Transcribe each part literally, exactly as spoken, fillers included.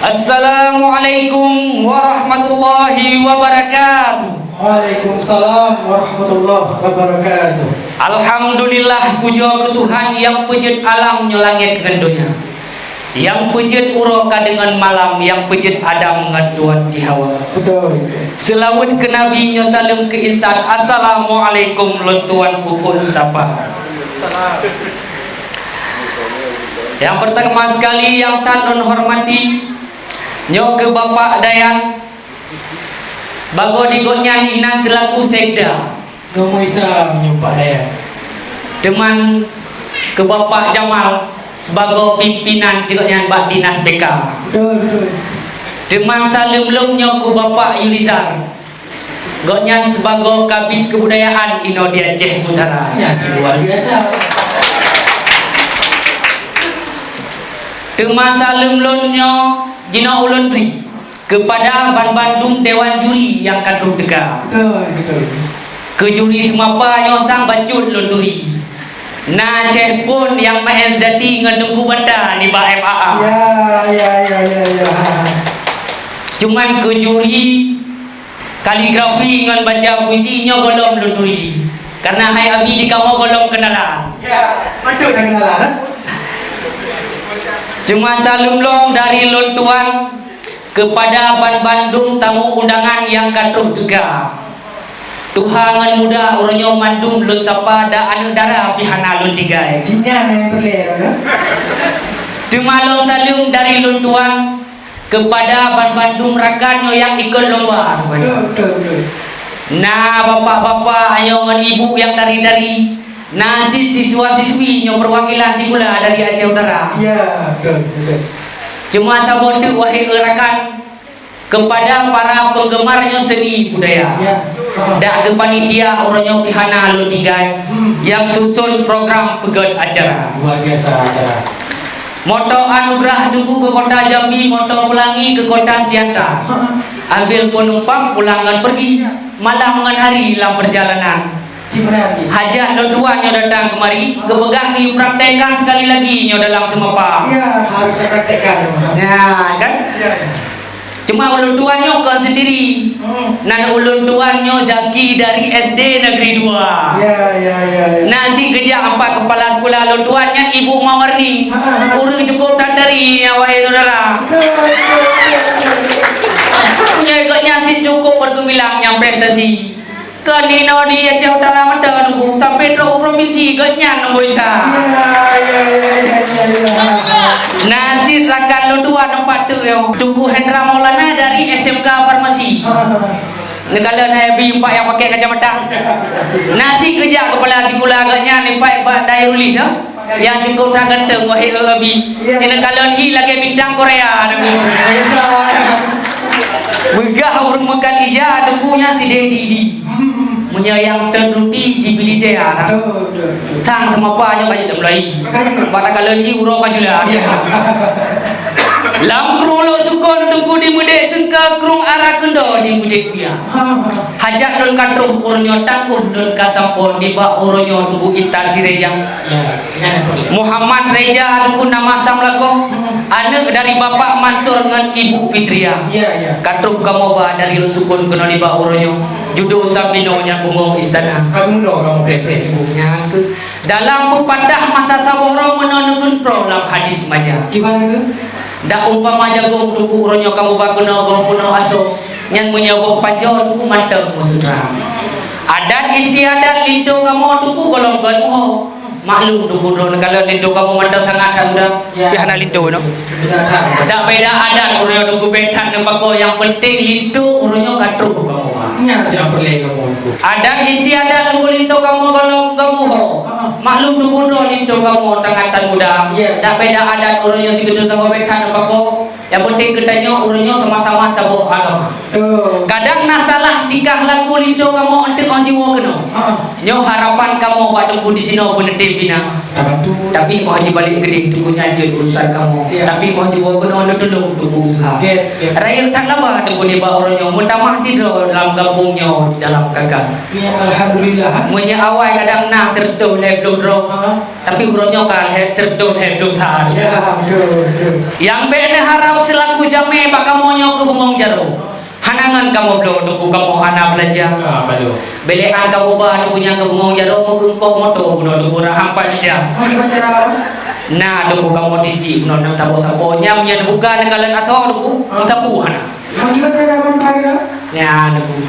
Assalamualaikum warahmatullahi wabarakatuh. Waalaikumsalam warahmatullahi wabarakatuh. Alhamdulillah, pujoe keu Tuhan nyang peujeuet alam nyoe langét ngon donya. Nyang peujeuet uroe ka deungon malam, nyang peujeuet Adam ngon Tuan Hawa. Betul. Seulaweuet keu Nabi nyoe saleuem keu insan. Assalamualaikum lôn tuan peuphon sapa. Nyang peurtama sekali nyang that lôn hormati, nyoe keu Bapak Dayan, bagoe di gobnyan inan seulaku sekda. Nyoe Isa meunyoe Pak Dayan. Teuma keu Bapak Jamal sibagoe pimpinan jih gobnyan bak dinas B K. Betul, betul. Teuma saleuem lôn nyoe keu Bapak Yulizar. Gobnyan sibagoe Kabid Kebudayaan inoe di Aceh Utara. Nyan luar biasa. Teuma saleuem lôn nyoe jinoe ulôn bri keupada banmandum dewan juri nyang ka troh teuka. Betul, betul. Keu juri seumapa nyoe sang bacut lôn turi. Na Syeh Pon nyang maén zati ngon Teungku Banda nibak F A A. Ya, ya, ya, ya, ya. Cuman keu juri kaligrafi ngon baca puisi nyoe gohlom lôn turi. Karena hai Abi di kamoe gohlom kenalan. Ya, betul kenalan, eh? Cuma saleuem lôn dari lôn tuan keupada banmandum tamu undangan nyang ka troh teuka. Tuha ngon muda uroe nyoe mandum lôn sapa, dan aneuk dara pih hana lôn tinggai. Jih nyan nyang peureulée, ya. Teuma lôn saleuem dari lôn tuan keupada banmandum rakan nyoe nyang ikot lomba. Betul, betul, betul. Na bapak-bapak nyoe ngon ibu nyang dari-dari, na cit siswa-siswi nyoe peuwakilan sikula dari Aceh Utara. Ya, betul, betul. Cuma saboh teuk wahé rakan, keupada para peunggemar nyoe seni budaya. Ya. Dan keu panitia uroe nyoe pih hana lôn tinggai, hmm, nyang susun program peugét acara. Luar biasa acara. Moto Anugerah Teungku keu kota Jambi, moto Pelangi keu kota Siantar. Ha. Ambil penumpang pulang ngon pergi, malam ngon hari lam perjalanan. Cik Meriah. Hajat lôn tuan nyoe datang kemari, keupeugah geupraktekkan sekali lagi nyoe dalam seumapa. Iya, harus dipraktekkan. Nah, kan? Iya, iya. Cuma ulôn tuan nyoe kon sendiri. Hmm. Nan ulôn tuan nyoe jaki dari S D Negeri Dua. Ya, ya, ya, ya. Na cit geujak empat kepala sekolah lôn tuan nyan Ibu Mawarni. Ha, ha, ha. Ureueng cukup that dari nyan, wahai saudara. Betul, betul, betul, betul. Meunyoe gobnyan cit cukup bergemilang nyang prestasi. Kon inoe di Aceh Utara mantong Teungku, sampai trok u provinsi gobnyan nombor isa. Ya, ya, ya, ya, ya, ya. Na cit rakan lôn tuan empat teuk nyoe. Teungku Hendra Maulana dari S M K Farmasi. Ha, ha, ha. Neukalon hai Abi empat nyang pakai kacamata. Na cit geujak kepala sikula gobnyan empat bak Dairulis, ha? Nyang cukup that ganteng, wahai Abi. Ya. Neukalon hi lagèe bintang Korea, Teungku. Ya. Beugah ureueng meukat ija, Teungku, nyan sideh di-di. Meunyoe nyang teuntuti di Pidie Jaya, nah. Betul, betul, betul. Tang seumapa nyoe ka jeuet mulai. Makanya. Bak takalon hi uroe ka jula. Iya. Lam krueng Lhoksukon Teungku di Meudek Seungka, krueng Ara Keundo di Meudek Kuya. Ha, ha. Hajat lôn ka troh uroe nyoe, tanggoh lôn ka sampoe nibak uroe nyoe Teungku intat si raja. Ya, ingat, Pak. Muhammad Reza Teungku nama sang lakoe, hmm, aneuk dari Bapak Mansur ngon Ibu Fitria. Ya, ya. Ka troh kamoe ba dari Lhoksukon keunoe nibak uroe nyoe. Judo Sabino nyang pungo istana. Ka meunoe kamoe preh-preh, Ibu. Nyang keu dalam peupatah masa saboh uroe meunoe neukheun proe lam hadis maja. Gimana tu? Dak umpama jagong Teungku uroe nyoe kamoe ba keunoe goh peunoh asoe. Nyan meunyoe boh panjoe Teungku mantong meusutra. Adat istiadat linto kamoe Teungku golom gét muho. Maklum Teungku droe, kalau linto kamoe mantong sangat that muda. Ya. Tapi hana linto, no? Betul, tak. Dak beda adat uroe nyoe Teungku, beda that ngon bako, yang penting linto uroe nyoe ka troh kamoe. Nyan tidak perlu kamoe tu. Adat istiadat Teungku linto kamoe golom gét muho. Ha. Maklum Teungku droe linto kamoe sangat that muda. Ya. Dak beda adat uroe nyoe sigoe sagoe beda that ngon bako. Yang penting geutanyoe uroe nyoe sama-sama saboh agama. Betul. Kadang na salah tingkah laku linto kamoe eunteuk 'oh jiwoe keunoe. Ha. Nyoe harapan kamoe bak Teungku di sinoe peuneutém pih na. Tabantu. Tapi 'oh jibalek keudeh Teungku nyan jeuet urusan kamoe. Siap. Tapi 'oh jiwoe keunoe neutulông Teungku useuha. Oke, oke. Rayeuk that laba Teungku nibak uroe nyoe meutamah sidroe lam gampông nyoe di dalam K K. Ya, alhamdulillah. Meunyoe awai kadang na seureutôh lhèe ploh droe. Ha. Tapi uroe nyoe ka lhèe seureutôh lhèe ploh sa. Ya, betul, betul. Nyang bèk neuharap seulaku jamèe bak kamoe nyoe keu bungong jaroe. Hana ngon kamoe bloe Teungku, kamoe hana beulanja. Ah, betul. Bèlèan kamoe ba Teungku nyang keu bungong jaroe meukeungkoh moto bunoe Teungku, rhah ampat mita. Bagaimana cara, Bang? Na Teungku kamoe tiji bunoe nang saboh-saboh. Nyang nyan buka neukalon asoe Teungku, meusapu hana. Bagaimana cara, Bang, pakai, Bang? Ya, Teungku.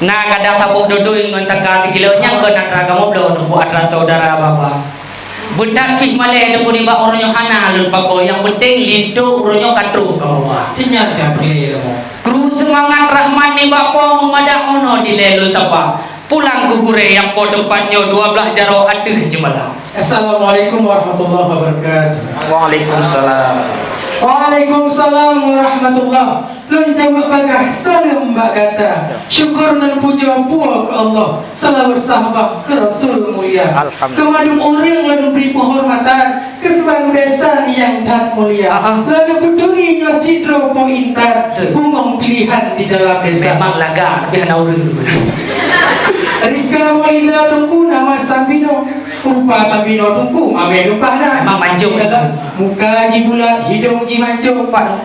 Na kadang saboh dodoi ngon taka sikilo nyang kon atra kamoe bloe Teungku, atra saudara baba. Beutat pih malèe Teungku nibak uroe nyoe hana lôn pakoe, nyang penting linto uroe nyoe ka troh kamoe ba. Sinyal ka peureulèe kamoe. Kru seumangat rahmat nibak Po meumadat meunoe dilèe lôn sapa. Pulang keu gurèe nyang po teumpat nyoe dua blah jaroe ateueh jeumalam. Assalamualaikum warahmatullahi wabarakatuh. Waalaikumsalam. Waalaikumsalam warahmatullah. Lôn jaweueb bagaih saleuem bak gata. Syukur ngon pujoe puwoe keu Allah. Seulaweuet sahabat keu Rasul mulia. Alhamdulillah. Keu mandum ureueng lôn bri peuhormatan. Keu tuan biasa nyang that mulia. Ah, ah. Lôn peuturi nyoe sidroe po intat. Betul. Bungong pilihan di dalam desa. Memang lagak, tapi hana ureueng. Rizka Mauliza Teungku nama Sambino. Rupa Sambino Teungku mamèh lumpah na. Memang manjung. Dalam muka ji bulat, hidung ji mancung. Pak.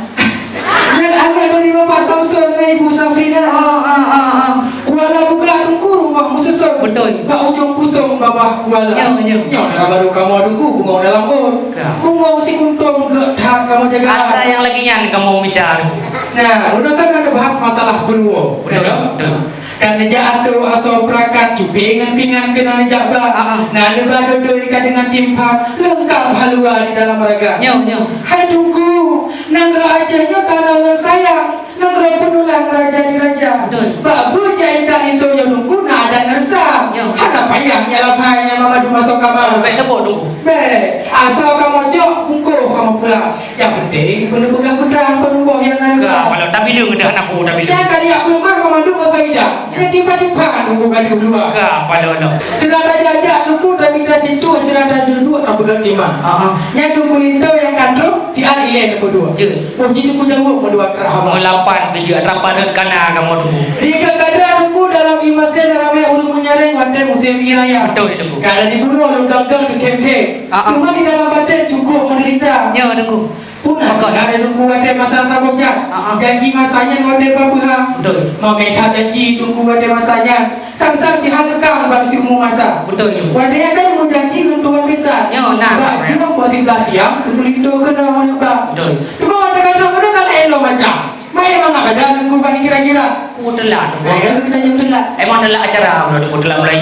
Nyan aneuk dari Bapak Samson ngon Ibu Safrina. Ah, ah, ah, ah. Kuala Bugah Teungku rumoh meususun. Betul. Bak ujong pusong babah kuala. Ya, ya. Nyoe dara barô kamoe Teungku bungong dalam ôn. Ya. Bungong sikuntom gèt that kamoe jaga. Ada yang lagi nyan kamoe mita Teungku. Nah, udah kan ada bahas masalah peuluwoe. Betul, ya, betul. Ka neujak atô asoe peurakan, cupi ngon pingan keunoe neujak ba. Ah, ah. Na neuba dodoi ka deungon timphan, leungkap halua di dalam raga. Nyoe, nyoe. Hai Teungku, nanggroe Aceh nyoe tanoh lôn sayang, nanggroe peunulan raja di raja. Betul. Bak beujai intat linto nyoe Teungku na adat ngon reusam. Nyoe. Hana payah nyak lapai nyak mamadu masoe kama. Bèk teupeue Teungku. Bèk, asoe kamoe jok, bungkôh kamoe pulang. Nyang penting, keuneuk peugah beutrang, keuneuk boh nyang na. Ka, kalau tabileueng dah anak buah tabileueng. Nyang tadi aku lemah memandu masa ida. Nyang tiba-tiba nunggu gaduh dua. Ka, pada anak. Sedang tajak-jak nunggu, tapi tak situ, sedang tajak duduk, tak pegang timang. Ah, ah. Nyang nunggu linto yang kandung, si Ali le nunggu dua. Je. Oh, situ ku jawab, mau dua kerah abang. Mau lapan tu je, lapan kana kamu tunggu. Di kadang nunggu dalam imasen ramai urut menyareng, watèe musim raya. Betul itu. Kalau dibunuh, lu dong-dong, tu kem-kem. Ah, ah. Cuma di dalam batin cukup menderita. Ya, Teungku. Puna. Betul. Ada Teungku watèe masa saboh jam. Ah, ah. Janji masa nyan watèe bapeuha. Betul. Mamèh that janji Teungku watèe masa nyan. Sang-sang sihat lekang bak siumu masa. Betul, ya. Watèe nyan kan Teungku janji ngon Tuhan Bisan. Ya, nah. Bak jeuem poh siblaih siang, Teungku linto keunoe meunyeubang. Betul. Cuma watèe ka trok keunoe kan elok macam. Mai mangat badan Teungku Fani kira-kira. Oh, telat. Eh, kita jam telat. Emang telat acara, udah Teungku telat mulai.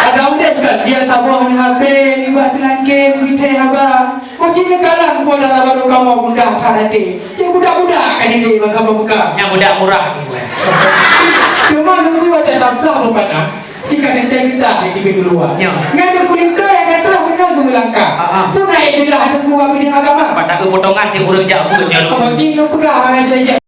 Ada udah kan, dia saboh ni H P, ni buat selangke, ni bithèe haba. Oh, cina kalah, Teungku dah lawan kamu gundah tak hati. Cik budak-budak kan ini, bangsa pembuka. Yang budak murah. Cuma Teungku ada tablah bukan ah. Sika teuntèe geutah di tipi keuluwa. Ya. Nyan Teungku linto nyang ka troh keunoe geumeulangkah. Ah, ah. Tu na ék jeulaih Teungku bak bidang agama. Pada keu potongan cit ureueng jak buet nyan. Oh, cit ngon peugah ramè saja.